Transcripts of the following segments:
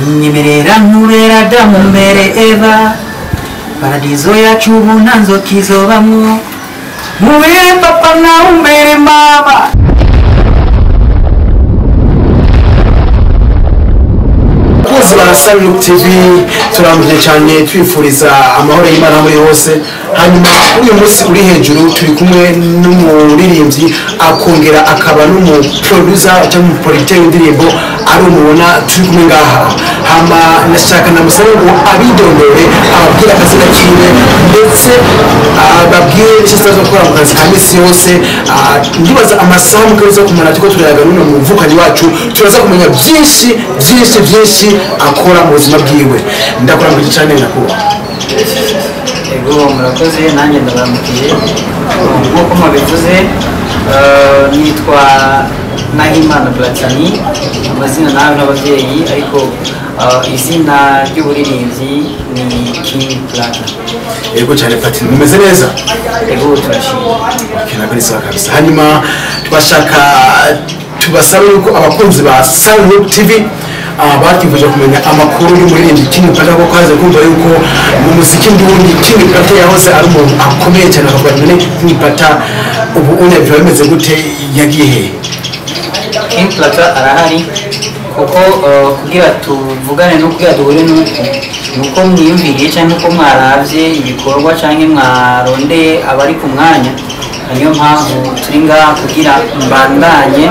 Nyemerera nkubera Adamu mbere Eva, paradizo yacu ubu nta nzoka izobamwo, mubere papa nawe umbere mama. Abakunzi ba Sunlook TV, turamuje cyane, twifuriza amahoro y'Imana muri hose. Hanyuma kuri uyu munsi uri hejuru turi kumwe n'umuririmbyi, akongera akaba n'umuproducer cyangwa umuproducteur w'indirimbo, ari umubona turi kumwe ngaha. Hama nashaka namusabe ngo abidondore, ababwire akazina kiwe, ndetse ababwire icyo asanzwe akora mu kazi ka misi yose. Ndibaza amasaha mukaza kumara turiko turayaga n'uno muvukanyi wacu, turaza kumenya byinshi byinshi byinshi akora mu buzima bwiwe. Ndakuramukije cyane nyakubahwa. Ego, murakoze, nanjye ndabaramukije. Nk'uko mubivuze, nitwa Nahimana Platini, amazina nawe n'ababyeyi, ariko izina ry'uburirimbyi ni King Plata. Yego cyane Platini, mumeze neza? Ego, turashima. Okay, ntabwo ari sawa kabisa. Hanyuma twashaka tubasabe yuko abakunzi ba Sunlook TV batifuje kumenya amakuru y'umuririmbyi King Plata, kuko haze kumva yuko mu muziki ndundi King Plata yahoze ari umuntu akomeye cyane, akavuga ati none King Plata ubu unya biba bimeze gute, yagiye he? King Plata arahari, kuko kugira tuvugane no kugira duhure nuko nuko mwiyumviriye cyangwa uko mwaravye ibikorwa cyangwa mwarondeye abari ku mwanya, niyo mpamvu turi ngaha kugira mbandanye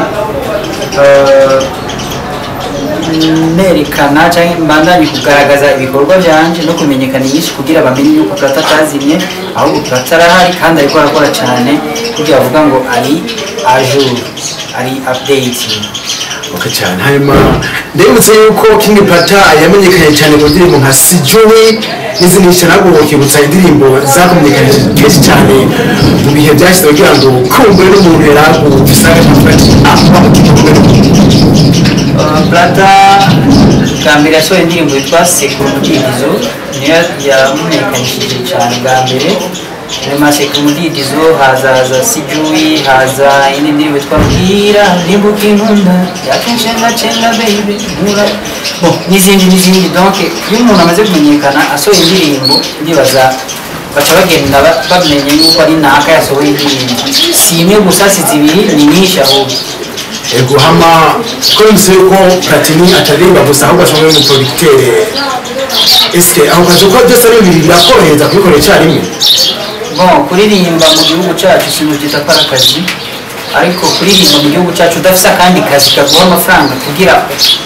nerekana cyangwa mbandanye kugaragaza ibikorwa byanje no kumenyekana inyinshi, kugira bamenye yuko Plata atazimye, ahubwo Plata arahari kandi ariko arakora cyane, kugira bavuga ngo ari à jour, ari update. Okay cyane. Hanyuma ndabibutse yuko King Plata yamenyekanye cyane mu ndirimbo nka Sijui n'izindi nyinshi cyane, ahubwo ukibutsa indirimbo zakumenyekanye kenshi cyane mu bihe byashize, kugira ngo kumbure n'umuntu yaragufise akavuga ati ah, bamutumye. Plata bwa mbere yasohoye indirimbo yitwa Sekuru Umudidizo, niyo yamumenyekanishije cyane bwa mbere. Nyuma ya Sekuru Umudidizo hazaza Sijui, haza indi ndirimbo yitwa Bwira Nimbuka Inkunda Yacencenga Cenga Baby Nkura, bon, n'izindi n'izindi. Donc iyo umuntu amaze kumenyekana asohoye indirimbo, ndibaza baca bagenda bamenye yuko ari naka yasohoye indirimbo. Si imwe gusa, si zibiri, ni nyinshi ahubwo. Ego, hama ko nzi yuko Platini ataririmba gusa, ahubwo asanzwe ari umuproducteur, eske aho kazi uko byose ari bibiri birakorohereza kubikora icyarimwe? Bon, kuririmba mu gihugu cyacu sinubyita ko ari akazi, ariko kuririmba mu gihugu cyacu udafise akandi kazi kaguha amafaranga kugira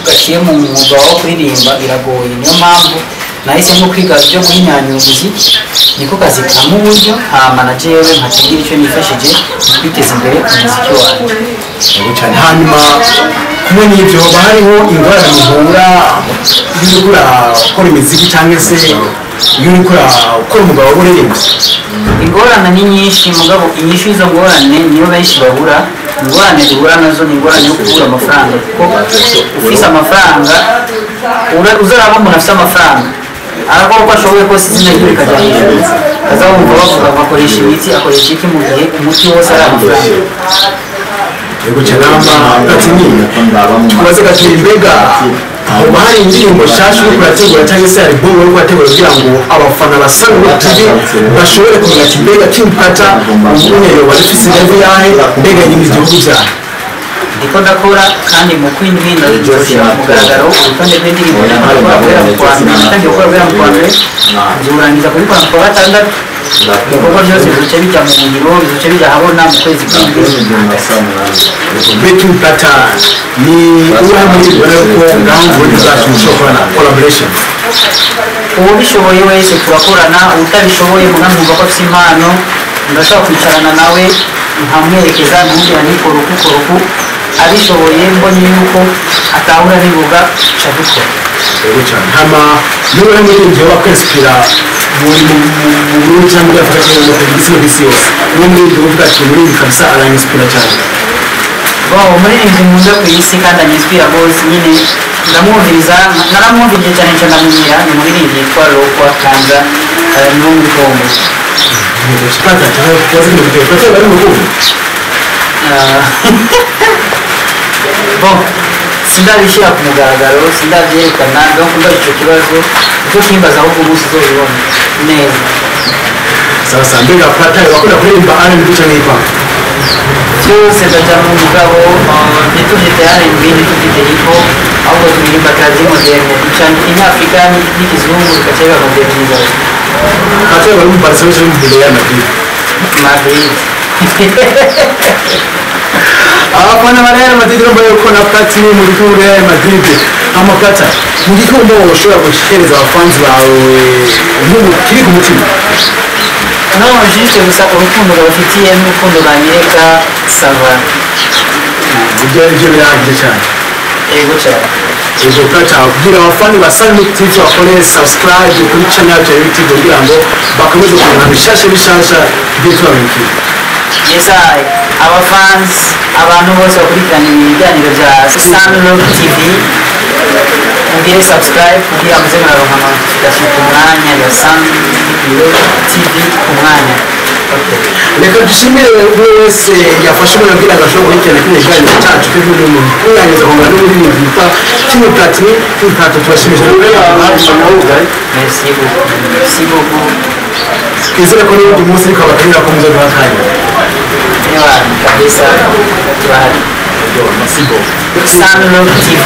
ugashyire mu mwuga wo kuririmba biragoye. Niyo mpamvu nahisemo kwiga ibyo guhinyanyura umuziki, niko kazi kampa uburyo, hama na jewe nkaca ngira icyo nifashije mu kwiteza imbere mu muziki wanjye. Yego cyane. Hanyuma kumwe n'ibyo, hoba hariho ingorane muhura iyo uriko urakora imiziki cyangwa se iyo uriko urakora umwuga w'uburirimbyi? Ingorane ni nyinshi, mugabo inyishu y'izo ngorane niyo benshi babura. Ingorane duhura nazo ni ingorane yo kubura amafaranga, kuko ufise amafaranga uzaraba umuntu afise amafaranga arakora uko ashoboye kose izina ryiwe rikajya hejuru, aza wumva bavuga ngo akoresha imiti, akoresha iki, mu gihe umuti wose ari amafaranga. Yego cyane. Hama Platini, tubaze gato, mbega hoba hari indirimbo nshasha uriko urategura cyangwa se album uriko urategura kugira ngo abafana ba Sunlook TV bashobore kumenya ati mbega King Plata ubu yoba afise level yahe, mbega yimye igihugu vyahe? Ndiko ndakora, kandi mu kwindwi ndazoshyira ku mugaragaro urutonde rw'indirimbo ndakora guhera mu kwa mbere. Natangiye gukora guhera mu kwa mbere, nzorangiza kubikora mu kwa gatandatu. Ibikorwa byose bizoca bijya mu ngiro, bizoca bijya ahabona mu kwezi kw'indwi. Mbe King Plata, ni uwahe muri ubona yuko ngaho mu Burundi bwacu mushobora gukorana collaboration? Uwabishoboye wese turakorana, utabishoboye muga nkumva ko afise impano, ndashobora kwicarana nawe nkamwerekeza, nkamubwira nti kora uku, kora uku. Abishoboye, mbonye yuko atahura bivuga, ca dukora. Yego cyane. Hama niba muririmbyi woba kwinspira muri mu Burundi cyangwa muri Afurika cyangwa mu isi no ku isi yose, niwe muririmbyi uvuga ati umuririmbyi kabisa aranyinspira cyane? Bon, umuririmbyi nkunda ku isi kandi anyinspira rwose nyine, ndamwumviriza, naramwumvirije cyane cyane ndamunyira, ni umuririmbyi yitwa Lokua Kanza, ni wo muri Congo. Plata cyangwa tubaze kino gitero, Plata bari mu rukundo? Bon, Sindabishyira ku mugaragaro, sindabyerekana. Donc mbaza icyo kibazo, icyo kimbaza, ahubwo umunsi uzobibona neza. Sasa mbega Plata, bakunda kuririmba R&B canke hip hop? Byose ndaja mu mugabo, ntituvyite R&B, ntituvyite hip hop, ahubwo turirimba tradi moderne, duca inyafrika n'ikizungu bigaca biba modernisation. Plata, bari mu Barcelona canke mu Real Madrid? Madrid. Abafana ba Real Madrid, urumva yuko na Platini mu gihugu Real Madrid. Hama Plata, mu gihugu ushobora guhereza abafanzi bawe nk'ubu kiri ku mutima? No, juste gusa urukundo babafitiye n'urukundo banyereka, ça va. Ibyo birahagije cyane. Yego cyane. Yego Plata, kubwira abafani ba Sunlook TV bakore subscribe kuri channel yacu ya YouTube kugira ngo bakomeze kubona bishasha bishasha tugiye tubabikira. Yes, I aba fans, abantu bose bakurikirana ibiganiro bya Sunlook TV, mugire subscribe kugira muze muraronka ama notification ku mwanya ya Sunlook TV ku mwanya. Okay. Reka dushimire buri wese yafashe umwanya kugira ngo ashobore gukurikirana kino kiganiro cyacu cyo n'umuntu kurangiza kongana n'umuririmbyi yitwa King Platini. King Platini, tubashimije. Merci beaucoup, merci beaucoup. Twizere ko n'undi munsi ariko abatumira ko muzoduha akanya. Niba kabisa turahari. Merci beaucoup. Sunlook TV,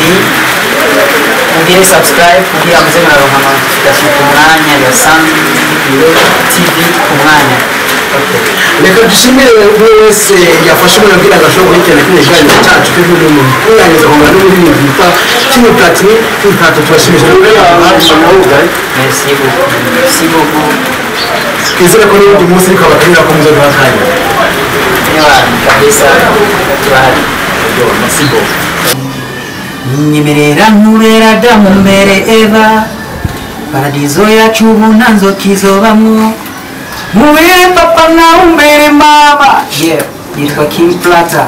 mugire subscribe kugira muze muraronka ama notification ku mwanya ya Sunlook TV ku mwanya. Okay. Reka dushimire buri wese yafashe umwanya kugira ngo ashobore gukurikirana kino kiganiro cyacu cyo n'umuntu kurangiza kongana n'umuririmbyi yitwa King Platini. King Platini, tubashimije. Merci beaucoup, merci beaucoup. Twizere ko n'undi munsi ariko abatumira ko muzoduha akanya. Niba kabisa turahari. Merci beaucoup. Nyemerera nkubera Adamu mbere Eva, paradizo yacu ubu nta nzoka izobamwo, mubere papa nawe umbere mama. Yeah, yitwa King Plata.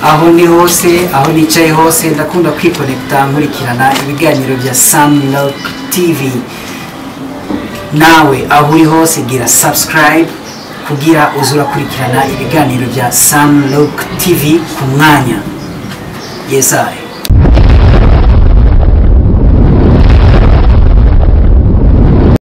Aho ndi hose, aho nicaye hose, ndakunda kwikonekita nkurikirana ibiganiro bya Sunlock TV. Nawe aho uri hose gira subscribe kugira uze urakurikirana ibiganiro bya Sunlock TV ku mwanya. Yes, I.